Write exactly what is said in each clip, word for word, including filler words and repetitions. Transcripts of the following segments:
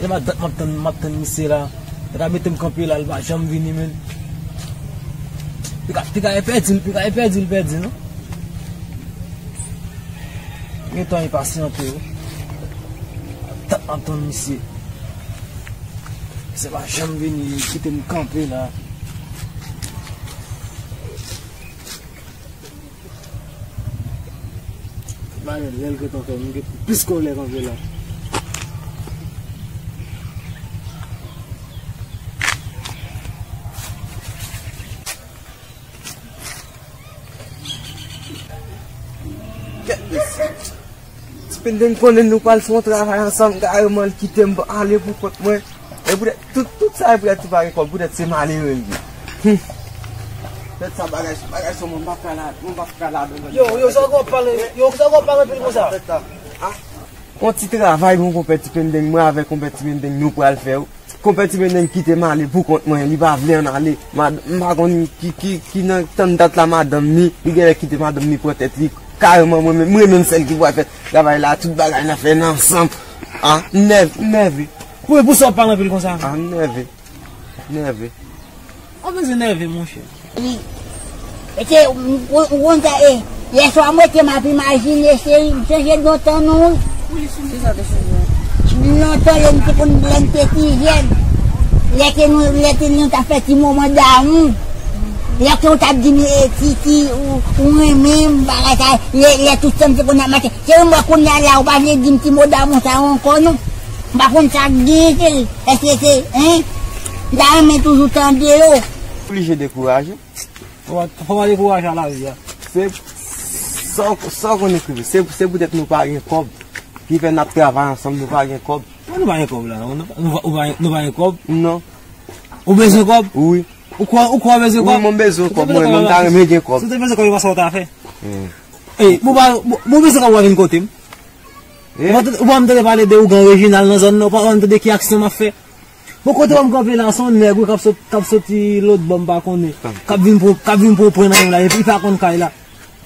Matant m ap tann, m ap tann misye la. Li ta mete m kanpe la, li pa janm vini, menm. Pika, pika e pèdi, pika e pèdi, li pèdi, non? Gentan enpasyante, wi. Matant m ap tann misye. Misye pa janm vini, li kite m kanpe la. Bagay lè l gentan fè m gen plis kòlè kanpe la. Kèt mesye. Ti Pendeng konnen nou pral fè yon travay ansanm, kareman l kite m ale pou kont mwen. E poutèt, tout, tout sa e poutèt li pa gen kòb, poutèt se malere l ye. Hum. Poutèt sa bagay, bagay sa mwen pa ka la, mwen pa ka ladan. Yo, yo, sa w ap pale, yo, sa w ap pale anpil konsa? Poutèt sa. Ah. Yon ti travay bon konpè Ti Pendeng, mwen avèk konpè Ti Pendeng nou pral fè. Konpè Ti Pendeng kite m ale pou kont mwen, li pa vle ann ale. Mad-, m pa konn ki, ki, ki nan tann dat la madanm ni, li genlè kite madanm ni pran tèt li. Kareman mwen menm, mwen menm sèl ki pral fè travay la, tout bagay n ap fè n ansanm. Ah, m nèv-, m nève. Pou, pou sa w ap pale anpil konsa? Ah, m nève. M nève. Ou bezwen nève, monchè. Wi. Mesye, ou, ou, ou konn sa, e, yèswa m rete m ap imajine, cheri, m sonje lontan nou, wi. Kisa te sonje? Lontan, lè n te konn, lè n te pi jèn. Lè ke nou, lè ke nou t ap fè ti moman damou. Lè ke w t ap di m, e, Titi, ou, ou renmen m, bagay sa, lè, lè tout sa m te konn ap mache. Cheri, m wè kounye a la, ou pa vle di m ti mo damou sa yo ankò, non. M pa konn sa k gen, cheri. Èske se, en? M ta renmen toujou tande yo. Oblije dekouraje. Fò pa, fò pa dekouraje a lavi a. Se sa w, sa w konnen ki rive. Se, se poutèt nou pa gen kòb ki fè n ap travay ansanm, nou pa gen kòb. Bon, nou pa gen kòb la, non. Nou, nou pa, nou pa gen kòb. Non. Ou bezwen kòb? Wi. Ou kwè, ou kwè w bezwen kòb? Wi, mwen bezwen kòb, mwen, mwen ta renmen gen kòb. Si w te bezwen kòb, e pa sa w ta fè. Hmm. Ey, bon, pa, bon, bon, bezwen kòb w a vin kote m. Eh? Ou pa tande, ou pa tande pale de ougan Reginald nan zòn nan, ou pa tande ki aksyon m ap fè. Bon, kote w a m kanpe la, se yon nèg, wi, k ap sot-, k ap soti lòt bò, m pa konnen. K ap vin pran, k ap vin pran pwen nan men m la, epi li pa konn kay la.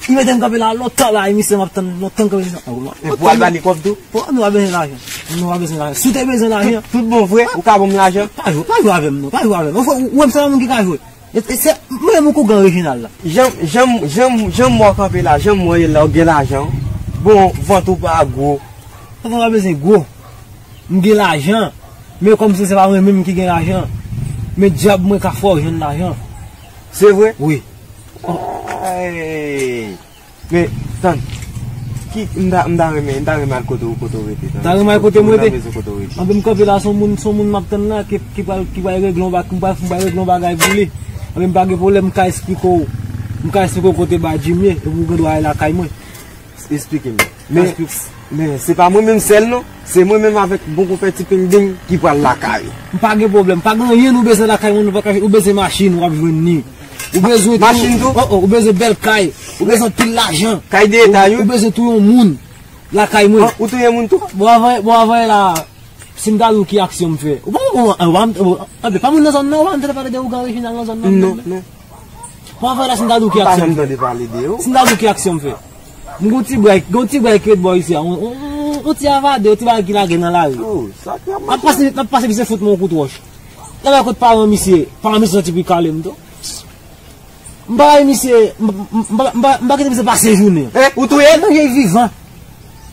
Li mete m kanpe la lontan la, e misye m ap tann lontan kanpe la. E pou al ba li kòb tou? Bon, nou pa bezwen lajan. Nou pa bezwen lajan. Si w te bezwen lajan. Tout, tout bon vre, ou ka ban m lajan? Pa jwe, pa jwe avè m non, pa jwe avè m. Ou, ou wè m se yon moun ki ka jwe. E, e se, mwen menm ou kou gran Reginald la. Jan, jan, jan, jan m wè w kanpe la, jan m wè w ye la, ou gen lajan. Bon, vant ou pa gwo. Vant ou pa bezwen gwo. M gen lajan. Men kòmsi se pa mwen menm ki gen lajan. Men dyab mwen ka fè w jwenn lajan. Se vre? Wi. Ay. Men, tann. Ki, m ta, m ta renmen, m ta renmen al kote w, kote w rete, tann. Ta renmen al kote m rete? M ta bezwen kote w rete. Anben m kanpe la, se yon moun, se yon moun m ap tann la, ki, ki pral, ki pral regle yon ba-, ki pral, ki pral regle yon bagay pou li. Anben m pa gen pwoblèm, m ka esplike w. M ka esplike w kote Badjim ye, epi w gen dwa al lakay mwen. Esplike m. Men, men, se pa mwen menm sèl, non. Se mwen menm avèk bon konpè Ti Pendeng ki pral lakay ou. M pa gen pwoblèm. Pa gen anyen nou bezwen lakay mwen, nou pa ka, ou bezwen machin, w ap jwenn li. Ou bezwen tou, machin tou? Oh, oh, ou bezwen bèl kay. Ou bezwen anpil lajan. Kay de eta, wi. Ou bezwen touye yon moun lakay mwen. Ah, ou touye moun tou? Bon, avan, bon, avan la, si m ta di w ki aksyon m fè. Ou pa, ou pa, ou pa, ou pa, anben, pa moun nan zòn nan, ou pa tande pale de ougan Reginald nan zòn nan? Non, non. Bon, avan la, si m ta di w ki aksyon m fè. M pa janm tande pale de yo. Si m ta di w ki aksyon m fè. M gon ti bray, gon ti bray ki ret bò isi a. On, on, on, on ti avade, on ti bagay ki lage nan lari. Oh, sa k ap mache. N ap pase, n ap pase misye fout mwen yon kout wòch. Lè m al kot paran misye, paran misye santi pou kale m tou. M pa bay misye, m, m, m, m pa, m pa kite misye pase jounen. Eh, ou touye l? M manje l vivan.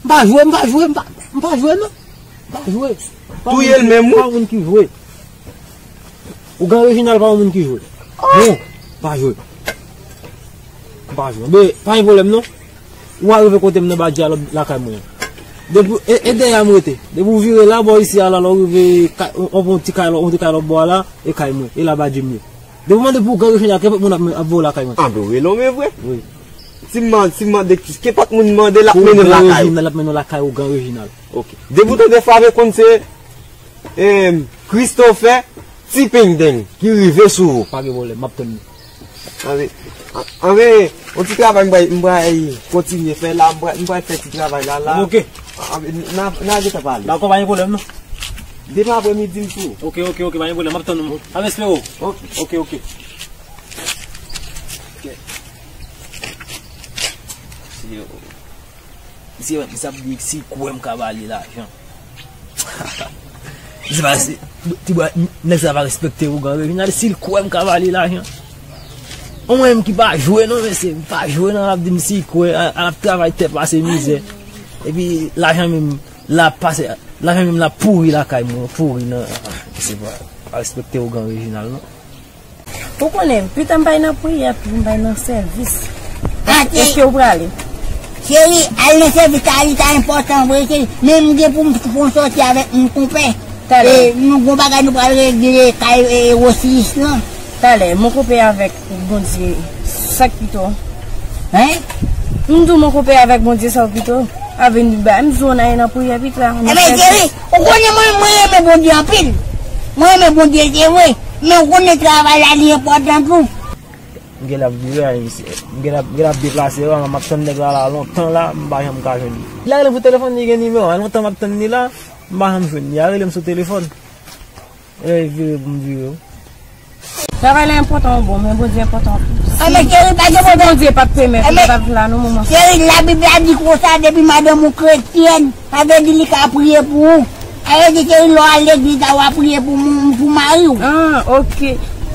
M pa jwe, m pa jwe, m pa, m pa jwe non. M pa jwe. Touye l menm, wi. Pa moun ki jwe. Ougan Reginald pa yon moun ki jwe. Non, pa jwe. Pa jwe. Men, pa gen pwoblèm non. Ou a rive kote m nan Badji a lòt lakay mwen an. Depi, e, e dèyè a m rete. Depi w vire la, bò isi a la, lè w rive, ka-, w, w, yon ti kay, yon ti kay lòt bò a la, e kay mwen. E la Badji m ye. Depi w mande pou Ougan Reginald, kenpòt moun ap, ap voye w lakay mwen. Anben w rele w men vre? Wi. Si m man-, si m mande, kenpòt moun mande, l ap mennen w lakay ou. Reginald, l ap mennen w lakay Ougan Reginald. Ok. Depi w tande frape konn se Em, Christopher Ti Pendeng ki rive sou ou. Pa gen pwoblèm, m ap tann ou. Anben, anben, yon ti travay m pral, m pral kontinye fè la, m pral, m pral fè ti travay la, la. Ok. Anben, n a, n a gentan pale. Dakò, pa gen pwoblèm, non. Demen apremidi m sou ou. Ok, ok, ok, pa gen pwoblèm, m ap tann ou. M ap espere w. Ok. Ok, ok. Ok. Misye, misye ap di si kwè m ka ba li lajan. Se pa si, ti bwa, nèg sa pa respekte ougan Reginald, si l kwè m ka ba li lajan. Mwen menm ki pa jwe non, mesye, m pa jwe non, l ap di m si l kwè, a- ap travay tèt pase mizè. Epi lajan menm l ap pase, lajan menm l ap pouri lakay mwen, pouri nan, ah, mesye pa, pa respekte ougan Reginald non. Ou konnen, pita m bay nan priyè, pou m bay nan sèvis. Ah, èske ou prale? Cheri, al nan sèvis la, li ta enpòtan vre, cheri. Men m gen pou m fè yon sòti avèk m konpè. Talè. E, nou gon bagay nou pral regle kay, e, Wosilis lan. Talè, mon konpè avèk Bondye, sa k pito? Hein? M di w mon konpè avèk Bondye, sa k pito? Avè n ba, m di w n a ye nan priyè pita. Ebyen, cheri, ou konnen mwen, mwen renmen Bondye anpil. Mwen renmen Bondye, se vre. Men ou konnen travay la, li enpòtan tou. M genlè ap vire a, misye. M genlè ap, m genlè ap deplase, m ap tann nèg la la lontan la, m pa janm ka jwenn li. Li a rele m sou telefòn, li gen nimewo a, lontan m ap tann li la, m pa janm jwenn li. Li a rele m sou telefòn. E lè li vire pou m vire wi. Travay la enpòtan wi bon, men Bondye enpòtan anpil. Ah, men cheri, pa gen pwoblèm. Si Bondye pa t pèmèt, eh, nou pa t la non, manman. Cheri, Labib la di konsa, depi madanm ou kretyèn, sa vle di li ka priye pou ou. Sa vle di, cheri, lè w al legliz la, w a priye pou moun, pou mari w. Ah, ok.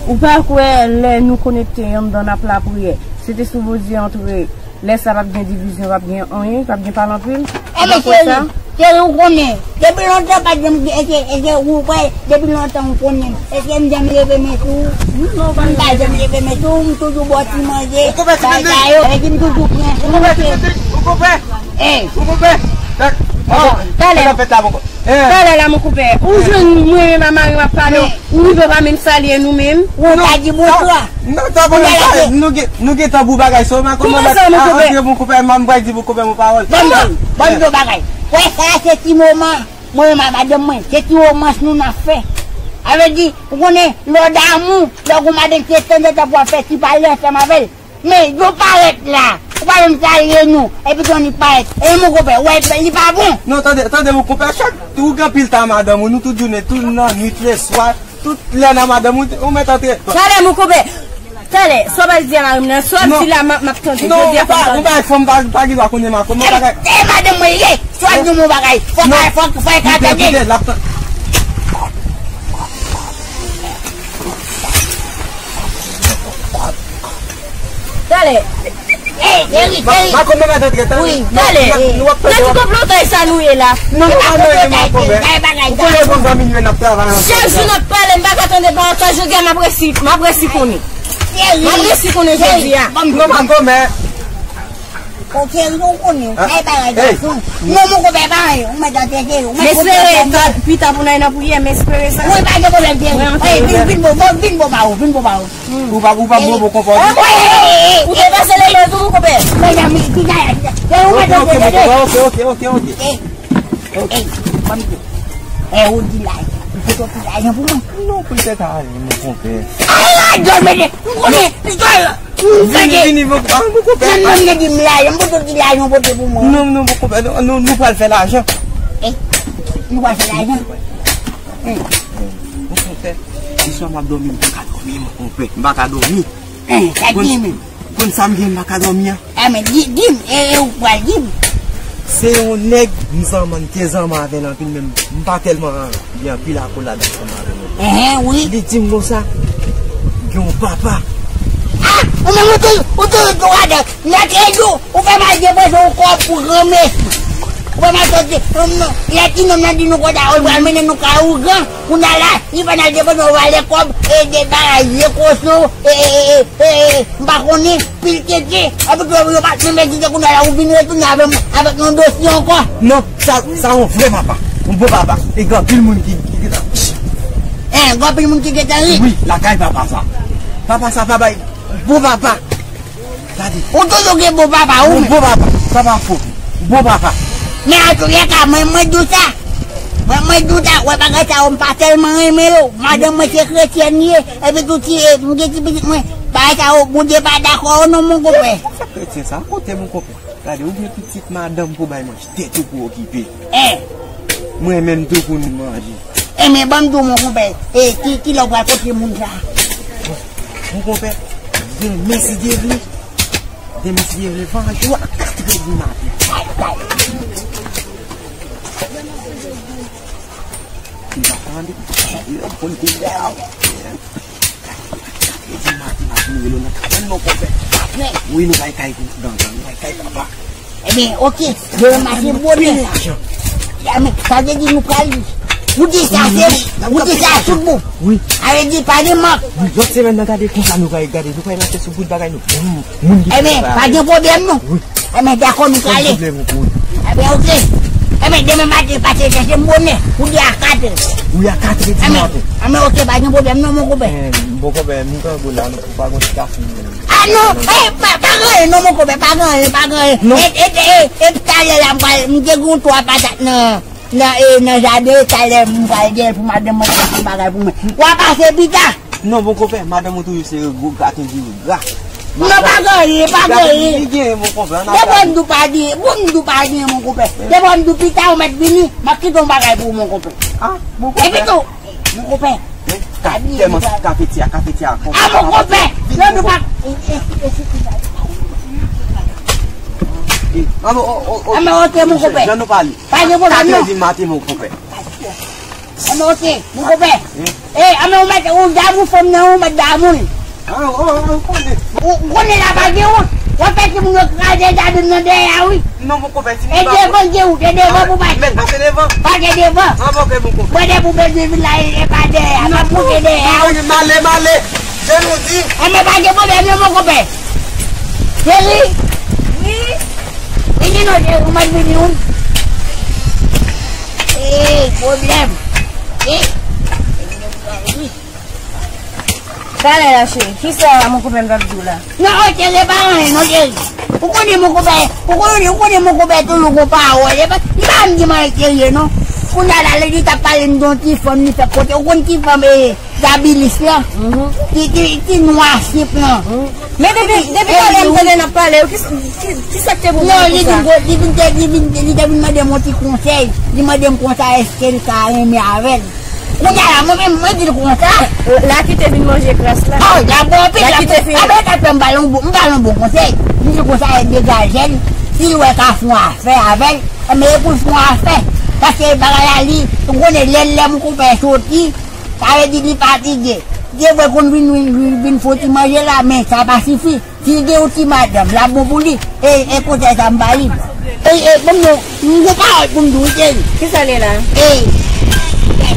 Ou pa kwè lè nou konekte anndan n ap lapriyè, se te sipoze antre Lè sa p ap gen divizyon, p ap gen anyen, p ap gen pale anpil. Enben cheri, cheri, ou konnen, depi lontan pa t janm gen, èske, èske ou kwè, depi lontan ou konnen m, èske m janm leve men sou ou? Non, m pa janm leve men sou ou, m toujou ba w ti manje, bagay sa yo, epi m toujou pran swen w. Ou konpè? Talè. Talè la, mon konpè. Ou jwenn mwen menm a mari m ap pale, ou rive pa menm salye nou menm. Ou pa di bonswa. Non, sa bon, nou gen, nou gen tan pou bagay sa, men kòman sa, mon konpè? Antre, mon konpè, m pral di mon konpè yon pawòl. Ban m di w, ban m di w bagay. Wè sa, se ti moman, mwen menm a madanm mwen, se ti romans nou n ap fè. Sa vle di, ou konnen, lè w damou, lè w gon madanm se tanzantan pou w ap fè ti pale ansanm avè l. Men, yo parèt la. Ou pa menm salye nou. Epi Tony parèt. E mon konpè, wè, li pa bon. Non, tande, tande, mon konpè, chak, ou gen anpil tan madanm ou, nou tout jounen, tout nan nwit, leswa, tout lè nan madanm ou, ou mèt antre. Talè, mon konpè. Talè, sa w pral di a mari m nan, sa w di la, m ap, m ap tande. Non, jodi a, ou pa, ou pa, fanm pa, pa gen dwa konnen ma, kòman bagay. E madanm mwen ye. Swa di yon bagay. Fò ka, fò, fò ka tande. Koute, koute, l ap tan- Talè. Ey, Eric, Eric. Ma, ma konn mwen mèt antre, talè. Wi, talè. Nan ki konplotay sa nou ye la? Non, nou pa nan yon konplotay. Ou konnen bon zanmi nou ye, n ap travay ansanm. Chak jou n ap pale, m pa ka tande pawòl sa, jodi a m ap resi, m ap resi konnen. M ap resi konnen jodi a. Non, ma konn mwen. Ok, nou konnen, ou kay bagay gason. Non, mon konpè, pa anyen, ou mèt antre, ou mèt. M espere pita pou n al nan priyè, m espere sa. Wi, pa gen pwoblèm, cheri. Vin, vin, vin bò, vin bò ba ou, vin bò ba ou. Ou pa, ou pa bon, bon konpòte. Ou te pase leve tou, mon konpè. Medam, pita, ou mèt antre, ok, ok, ok, ok. Ey, ban m di. Ey, ou di la, ou fout yon ti lajan pou mwen. Non, pou l te ka ale, mon konpè. Ay, ay, Dòmene, m konnen, pistòl, m vini, vini, mon, ah, mon konpè. Nan, nan, nan, di m lajan, m pote yon ti lajan, pote pou mwen. Non, non, mon konpè, non, nou, nou pral fè lajan. Eh, nou pral fè lajan. Mon konpè, aswè m ap dòmi, m pa ka dòmi, mon konpè, m pa ka dòmi. Eh, sa di menm. Konn sa m gen m pa ka dòmi an. A men, di, di m, e, e ou pral di m. Se yon nèg m zanman, m te zanman avè l anpil, men m pa tèlman gen anpil akolad ansanm avè l. Enhen, wi. Li di m konsa, gen yon papa. Ah, ou menm ou tou, ou tou, ou tou, nèg e di w, ou fè mal depanse yon kòb pou granmesi. Ou fè mal soti, non, non, lè ti nonm nan di nou konsa, ou pral mennen nou kay ougan, kounye a la, li fè n al depanse yon valè kòb, e de bagay, vye koson, e, e, e, e, e, e, m pa konnen, pil tenten, epi tou yo pa menm egziste kounye a la, ou vin retounen avè m, avèk yon dosye ankò. Non, sa, sa yon vrè papa, yon bon papa, e gen anpil moun ki, ki gentan. En, gen anpil moun ki gentan ri. Wi, lakay papa sa. Papa sa pa bay, bon papa. Gade. Ou toujou gen bon papa, ou menm. Bon papa, sa pa fo. Bon papa. Men antoulèka, mwen, mwen di w sa. Mwen, mwen di w sa, wè bagay sa yo, m pa tèlman renmen yo. Madanm mwen se kretyèn li ye, epi tou ti, e, m gen ti pitit mwen. Bagay sa yo, Bondye pa dakò, non, mon konpè. Sa kretyen sa, kote mon konpè? Gade, ou gen pitit madanm pou bay manje, tèt ou pou okipe. Eh. Mwen menm tou pou nou manje. Enben, ban m di w, mon konpè, e, ki, ki lè w pral kontre moun sa? Mon konpè, demen si Dye vle, demen si Dye vle, van jou a katrè di maten. Ay, ay. Tande, yo konn kounye a. Wi, nou bay kay gangan, nou bay kay papa. Ebyen, oke, demen maten bonè. Sa vle di nou pral, ou di sa se, ou di sa tout bon. Wi. Sa vle di pa gen mank. Wi, lòt semèn nan, gade konsa nou pral gade, nou pral mache sou bout bagay nou. Moun ki Ebyen, pa gen pwoblèm non. Wi. Ebyen, dakò, nou prale. Ebyen, oke. Ebyen, demen maten, pase chèche m bonè. Ou di a katrè. Wi, a katrè di maten. Ebyen, oke, pa gen pwoblèm non, mon konpè. Bon konpè, nou pral gade la, nou pa gon ti kafe. A non, pa gen anyen non, mon konpè, pa gen anyen, pa gen anyen. E, e, e, e, talè la, m pral, m te gen yon twa patat nan, nan, e, nan jaden, talè m pral gen pou madanm mwen fè yon bagay pou mwen. W a pase pita. Non, bon konpè, madanm ou toujou se gwo graten vire gra. Non, pa gen anyen, pa gen anyen. Li gen, bon konpè, an ap gade. Depi m di w pa gen, bon, m di w pa gen, mon konpè. Depi m di w pita, ou mèt vini, m ap kite yon bagay pou ou, mon konpè. Ah, bon konpè. Epi tou, mon konpè. Tèlman kafetya, kafetya. Ah, mon konpè. Non, nou pa. Ah, men oke, mon konpè. Jan nou pale. Pa gen pwoblèm non. Katrè di maten, mon konpè. Anben oke, mon konpè. E, anben ou mèt, ou damou fanm nan, ou mèt damou l. Ou konnen la pa gen wont. W ap fè timoun yo kraze jaden nan dèyè a wi. Non, mon konpè, timoun pa. E devan gen wout, e devan pou pase. Men pase devan. Pase devan. Anben oke, mon konpè. Mwen depi w bezwen vin la, e pa dèyè a, m ap pouse dèyè a wi. M ale, m ale. Jan nou di. Anben pa gen pwoblèm non, mon konpè. Cheri. Wi. Vini non, cheri, ou mèt vini wi. Ey, pwoblèm. Ey. Talè la, cheri. Kisa mon konpè m t ap di w la? Non, o cheri, e pa anyen non, cheri. Ou konnen mon konpè, ou konnen, ou konnen mon konpè toujou gon pawòl. E pa, li pa janm di m anyen serye non. Kounye a la, li t ap pale m de yon ti fanm li fèk kote. Ou konn ti fanm, e, Dabilis lan. Ti, ti, ti nwa senp lan. Men depi, depi talè m tande n ap pale, ki, ki, ki sa k te pou mwen konsa? Non, li vin, li vin, li vin, li te vin mande m yon ti konsèy. Li mande m konsa èske l ka renmen avè l. Kounye a la, mwen menm, mwen di l konsa. Laki te vin manje kras la. Oh, l ap bon anpil, l ap bon. Anben, sa fè m ba l yon bon, m ba l yon bon konsèy. M di l konsa, e degaje l. Si l wè ka fè yon afè avè l, enben, e pou l fè yon afè. Paske bagay la, li, ou konnen, lè, lè mon konpè soti, sa vle di li fatige. Li te vre konn vin, vin, vin, vin fè yon ti manje la, men sa pa sifi. Si l gen yon ti madanm, l ap bon pou li. E, e konsèy sa m ba li. E, e, bon, non, m gon pawòl pou m di w, cheri. Kisa l ye la? E, e,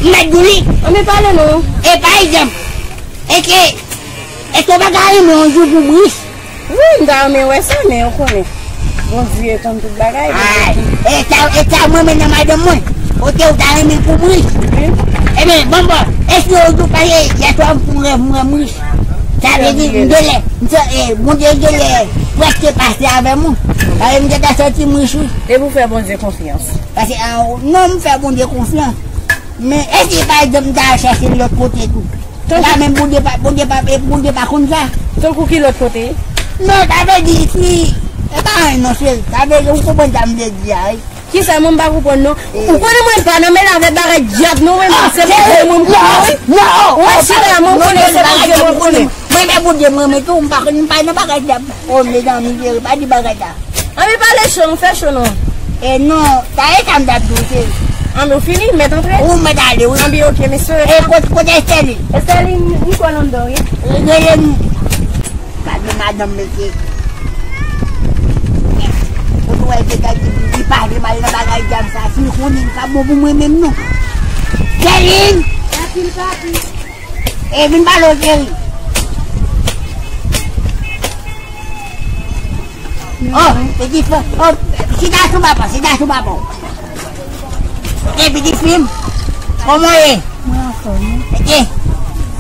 m mèt di w li. Anben pale non. E pa egzanp, èske, èske w pa ka renmen yon jou pou m rich? Wi, m ta renmen wè sa, men ou konnen Bondye konn tout bagay. Ay, e sa, e sa mwen menm nan madanm mwen. Oke, ou ta renmen pou m rich. Ebyen, bon, bon, èske ou tou pa ye, yè swa m fè yon rèv, m wè m rich. Sa vle di, m genlè, m fè, e, Bondye genlè prèske pase avè m wi. Paske m gentan santi m rich wi. Depi w fè Bondye konfyans. Paske, a, non, m fè Bondye konfyans. Men, èske pa egzanp, m ta al chèche l lòt kote tou? Tankou la menm Bondye pa, Bondye pa, e Bondye pa konn sa. Tankou ki lòt kote? Non, sa vle di si, e pa anyen non, cheri. Sa vle di, ou konprann sa m vle di a, wi. Kisa, mwen m pa konprann non. Ou konnen mwen pa nan mele avèk bagay dyab non, mwen menm se Bondye mwen m konnen, wi. Mwen chita la, mwen konnen se Bondye mwen m konnen. Mwen men Bondye mwen, men tou, m pa konn, m pa nan bagay dyab. O, mezanmi, cheri, pa di bagay sa. Anben pale cho, nou fè cho non. E non, sa e sa m t ap di w, cheri. Anben ou fini, mèt antre. Ou mèt ale, wi. Anben oke, mesye. E kot-, kote Estèlin? Estèlin, li kwè l anndan, wi. Rele m. Gade madanm, mesye. Kote w wè l te gade, li pale mal nan bagay dyab sa. Si l konnen, li pa bon pou mwen menm, non. Estèlin! Papi, papi. E vin pale w, cheri. Oh, pitit fi, oh, chita sou papa, chita sou papa w. E pitit fi m, kòman w ye? Mwen anfòm, wi. E,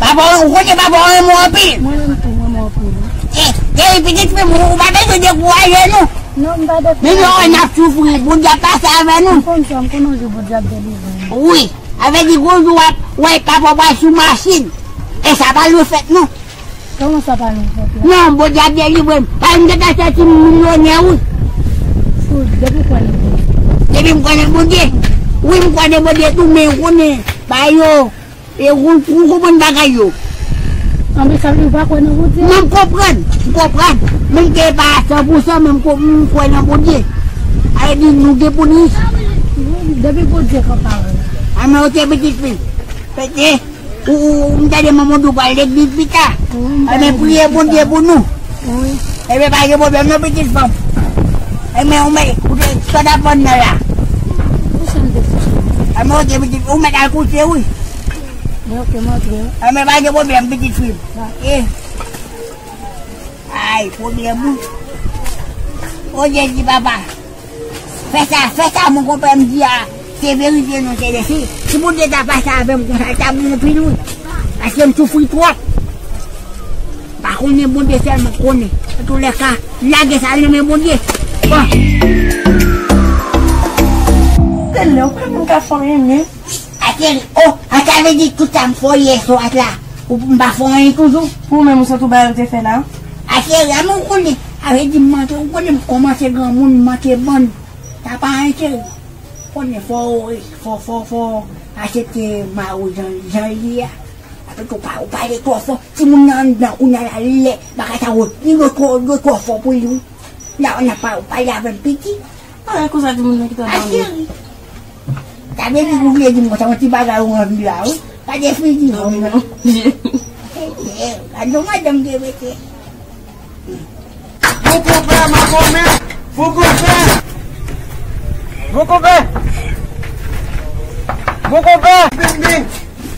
papa w, ou konnen papa w renmen w anpil. Mwen menm tou, mwen renmen w anpil, wi. E, e pitit fi m, ou, ou pa bezwen dekouraje nou. Non, m pa dekouraje. Men nou wè n ap soufri, Bondye ap pase avè nou. M konn sa, m konnen yon jou Bondye ap delivre m. Wi, avè di gon jou w ap wè papa w pral sou machin. E sa pa lwen fèt non. Kòman sa pa lwen fèt la? Non, Bondye ap delivre m. Paske m gentan sòti milyonè, wi. Ou, depi w kwè nan Bondye? Depi m kwè nan Bondye? Wi, m kwè nan Bondye tou, men ou konnen, ba yo, e ou, ou konprann bagay yo. Anben sa vle di ou pa kwè nan Bondye? Non, m konprann, m konprann. Men m te pa a san pou san, men m ko-, m kwè nan Bondye. Sa vle di nou gen pou n rich. Depi Bondye ka pale. Anmè, oke, pitit fi. Pete, ou, ou, ou m tande manman w di w pral legliz pita. Wi, m pral legliz pita. Anmè, priye Bondye pou nou. Wi. Ebyen, pa gen pwoblèm non, pitit fanm. Ebyen, ou mèt, ou te, sa w t ap vann nan la. Kouche m te kouche. Anmè, oke, pitit, ou mèt al kouche, wi. Mwen, oke, m antre. Anmè, pa gen pwoblèm, pitit fi m. Ba. E. Ay, pwoblèm, wi. O Jezi, papa. Fè sa, fè sa, mon konpè m di a, se verite non, se de si. Si Bondye ta pase avè m konsa, li ta bon anpil, wi. Paske m soufri twòp. Pa konnen Bondye sèlman konnen. Antoulèka, lage sa nan men Bondye. Bon. Tèlè, ou pa menm ka fè anyen menm. A cheri, o, a sa vle di tout sa m fè w yè swa la, ou m pa fè w anyen toujou? Pou ou menm, ou sot ou ba yo te fè la? A cheri, a men w konnen, a vle di m manke, ou konnen m kòmanse granmoun, m manke bann. Sa pa anyen cheri. Konnen fò, fò, fò, fò aksepte mari w jan, jan l ye a. Apre tou, ou pa, ou pale twò fò. Timoun nan anndan kounye a la, li lè bagay sa yo, li dwe twò, dwe twò fò pou li, wi. La, w ap pa, ou pale avè m piti. Ay, konsa timoun nan ki ta ba nou. Cheri. Sa vle di ou vle di m konsa, yon ti bagay ou anvi la, wi. Gade figi fanm nan. Gade yon madanm ki rete. Mon konpè, makomè. Mon konpè. Mon konpè. Mon konpè. Bing, bing.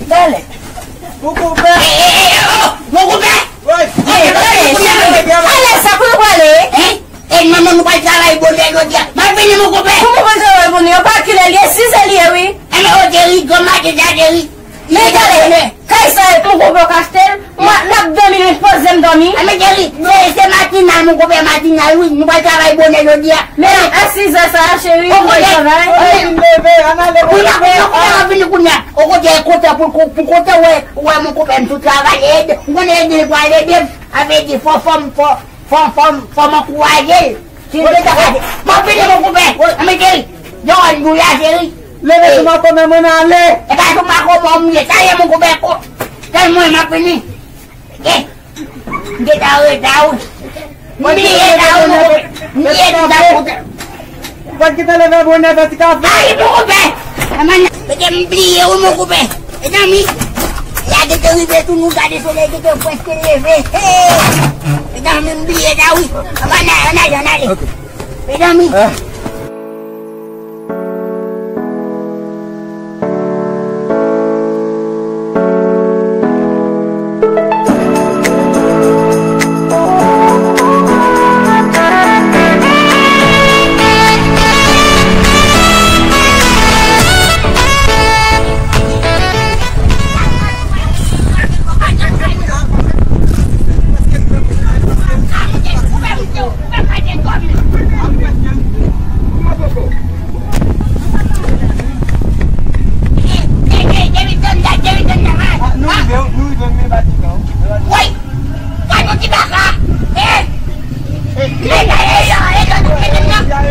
Talè. Mon konpè. Mon konpè. Wi. Ale, ale, ale, ale, sa pou nou prale? Hein? E manman nou pral travay bonè jodi a. M ap vini, mon konpè. Kòman pral travay bonè? Yo pa kilè li ye, sizè li ye, wi. Enben, o Jeri, granmaten sa, Jeri. Men tande, kay sa, mon konpè, w ka achte l? Mwen, n ap dòmi, men poze m dòmi. Enben, Jeri, se, se matinal, mon konpè, matinal, wi. Nou pral travay bonè jodi a. Men a sizè sa a, cheri, nou pral travay. Wi, m ap vini kounye a. O kote, kontan pou, pou, pou kontan, wè, wè, mon konpè, m sou travay, ede. M konnen ede, l pral ede m. Avè di, fò, fò m, fò, Fò, fò, fò m ankouraje l. Si l gentan pase. M ap vini, mon konpè. Anmete l. Yo, ann nou la, cheri. Leve sou makomè, mwen ale. E pa sou makomè m ye. Sa ye, mon konpè, ko. Tèl mwen, m ap vini. E. M te ta reta, wi. M bliye ta, wi, mon konpè. M bliye ta, wi. Ou pa t gentan leve bonè fè ti kafe? Ay, mon konpè! Anmè, mete m bliye, wi, mon konpè. Mezanmi, la gentan rive tou, nou gade solèy gentan prèske leve. Hey! Mezanmi, m bliye sa, wi. Anmè, ann ale, ann ale, ann ale. Ok. Mezanmi. Ah. Nou rive, nou rive, men batiman. Woy! Gad yon ti baka! Eh! Eh, eh, eh, eh, eh, eh, eh, eh, eh, eh, eh, eh,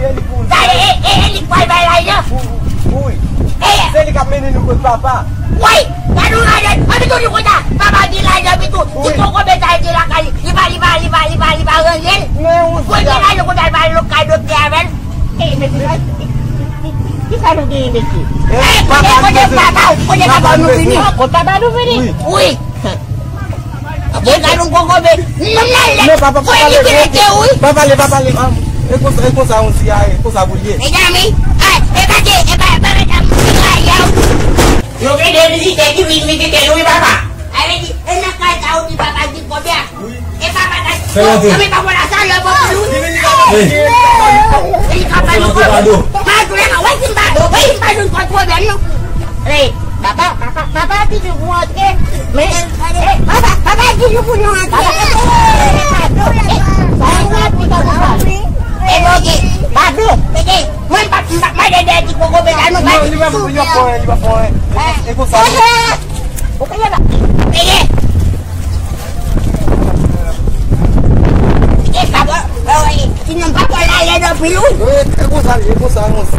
eh, eh, eh, eh, li pral bay lajan. Wi. Eh, se li k ap mennen nou kot papa. Woy! Gad yon lajan! Ann tou di konsa, papa di lajan, pitou. Ti kokobe sa di lakay li. Li pa, li pa, li pa, li pa, li pa ranje l. Pou l gen lajan konsa, li pa al kay doktè avè l. Eh, mesye, kisa nou genyen, mesye? Eh, papa, kote papa, kote papa nou vini? Kote papa nou vini? Wi. Wi. Bon, gad yon kokobe. Non, non, papa, papa, papa, papa, pale, papa, pale. E konsa, e konsa, yon ti a, e konsa pou l ye. Mezanmi, ay, e pa te, e pa, e pa, e pa, e pa, yo gen de vizitè ki vin vizite nou, wi, papa. Sa vle di, e nan kay sa ou di papa di konbyen? Wi. E papa ta, fè l antre. Bon, men papa la sa, lè bon, wi. Vini, vini, vini. Vini, papa, nou konn. Pa tou lè, wè si m pa, wè si m pa jwenn kòd pwoblèm, non. Wi. Papa, papa, papa di nou pou antre. Men, eh, papa, papa di nou pou nou antre. Papa, eh, papa, eh, papa, eh, papa, eh, papa, eh, papa, papa, eh, Mwen m p ap, m p ap mande dèyè ti kokobe la non, pa di. Non, li pa fè anyen, li pa fè anyen. E konsa. Ou konnen la. Peye. E pa bon, e, ti nonm pa bon la, lèd anpil, wi. E, e konsa, e konsa, e konsa.